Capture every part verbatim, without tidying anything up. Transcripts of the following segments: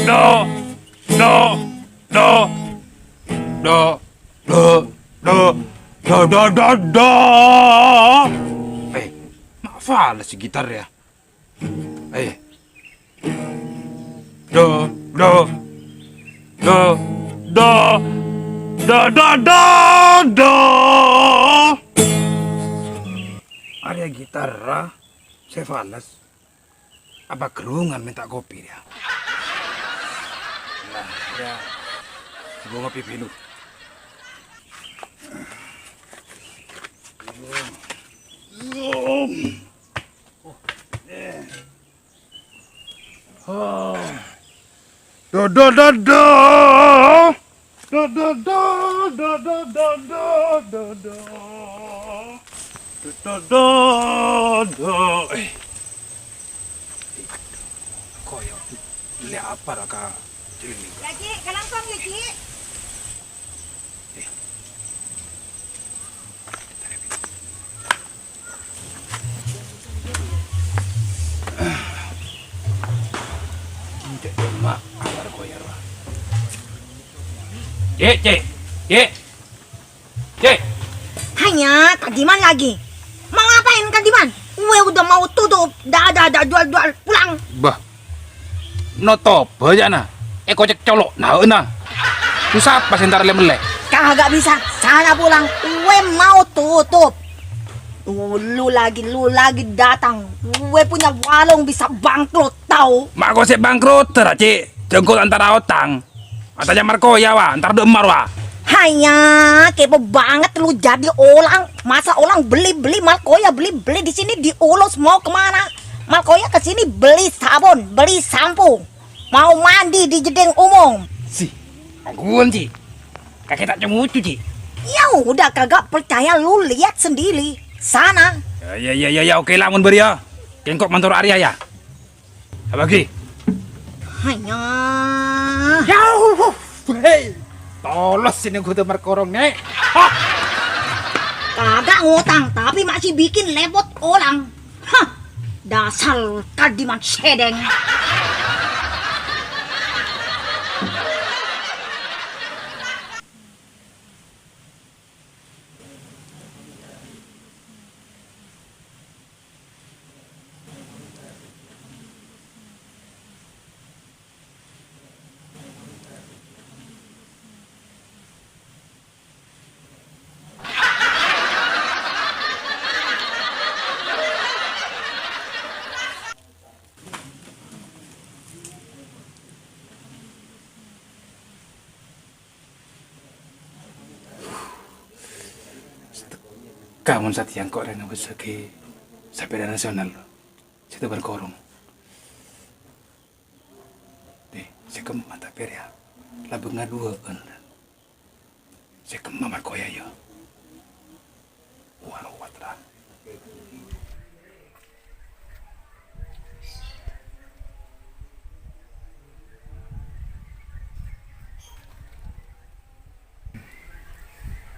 Do, do, do, do, do, do, do, do, do, do. Eh, ma' fales sè gitar, yâ? Eh. Do, do, do, do, do, do, do, do. Arèya gitarra sè fales. Apa gerungan mènta kopi, yâ? Nah, yâ. Gua ngopi dulu. Do, do, do, do. Do, do, do, do, do, do, do, do, do. Do, do, do, do. Eh. Kok ya, lè apa ra ka Joni? Ya, Ci, kalangkong ya, Ci. Eh. Cek, Mak, apa ra koyar, Wak? Cek, cek, cek. Cek. Hanya, Kadiman lagi. Mau ngapain, Kadiman? Gue udah mau tutup. Dah, dah, dah, jual, jual, pulang. Bah. Notop bâjâna. Èkocèk colo' naèna. Lu sapa sè entar lè-mellè? Kagak bisa. Sana pulang. Gue mau tutup. Lu lagi, lu lagi datang. Gue punya warung bisa bangkrut, tahu? Ma' kok sè bangkrut, ra, Ci'? Jhângkol antara otang. Atanya Markoya, wa, entar dâ' emmar, wa. Hanya, kepo banget lu jadi orang. Masa orang beli-beli Markoya, beli-beli di sini diurus mau kemana? Markoya ke sini beli sabun, beli sampo. Mau mandi di jeding umum. Sih, ongghuwân, Ci'. Kakè ta' comucu, Ci'. Ya udah, kagak percaya, lu lihat sendiri. Sana. Ya, ya, ya, ya, ya, oke lah, mon bâriyâ. Kèng kok mantor arèya, ya? Abâgi. Hanya. Ya, hei. Tolos sini gua demen korong, Nek. Hah. Kagak ngutang, tapi masih bikin repot orang. Hah, dasar Kadiman sedeng. Ka mon satèya engko' rèng ngabâssaghi sapèda nasional, sè tebâr korong. Dhi, sè kemma tapè rèya, la bângal duwâ'ân. Sè kemma Markoya, yâ. Wah, lowat, ra.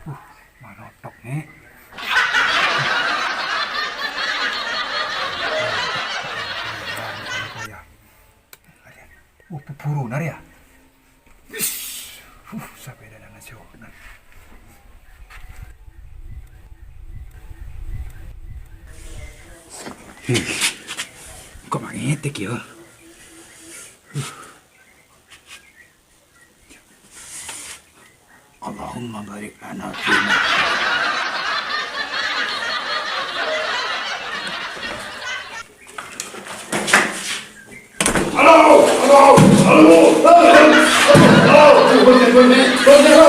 Uh, manotok, Nek. Markoya. Uh, buburu, nar, yâ. Wis. Uh, sapèda nasional. Kok mangetek, yâ? Allahumma barik lana fima. Halo, halo, halo. Halo, halo, halo.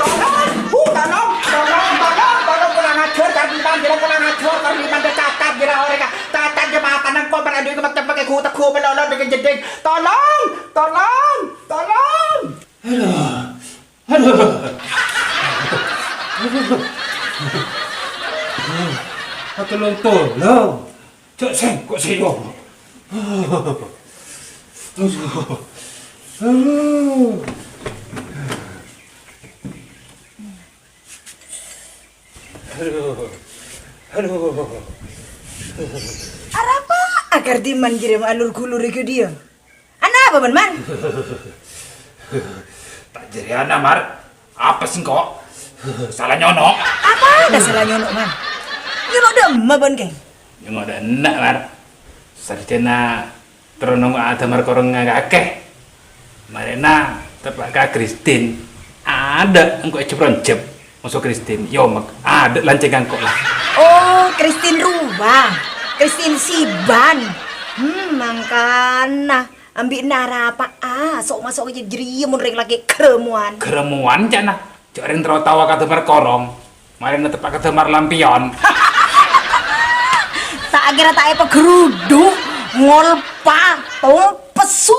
Tolong, hu, tolong, tolong, tolong, tolong, kurang ajar, Kardiman, gila, kurang ajar, Kardiman, dia cacat, gila, orang cacat, jembatan, engkau beradu, kematian, pakai gua, teguh, melolot, bikin jeding. Tolong, tolong, tolong. Aduh. Aduh. Aduh. Aku lonto, lo. Cok sengko sih, lo. Aduh. Aduh. Aduh. Aduh. Arapa agar diman kirim alur gulur ke dia? Apa bân, Man? Ta' jârèya, Mar. Apes engko'. Sala nyono'. Apa ada sala nyono', Man? Nyono' dâ'emma bân, Kèng? Nyono' dâ' enna', Mar. Sadhâjâna terro nongko' adâ' markorong ngakè. Marèna teppa' ka Kristin. Adâ' engko' èjep-ronjep. Moso Kristin, yo, Mek. Adâ' lancèngnga engko' la. Oh, Kristin rowa. Kristin Siban. Hmm, mangkana. Ambi' narapa'a, sok-masok jâ-, jârèya mon rèng lakè' ghârâmowan. Ghârâmowan, ca'na. Jâ' rèng terro tao ka dâmar korong. Marèna teppa' ka dâmar lampion. Ta' kèra ta' èpaghârudhu', ngolpa, tompessu.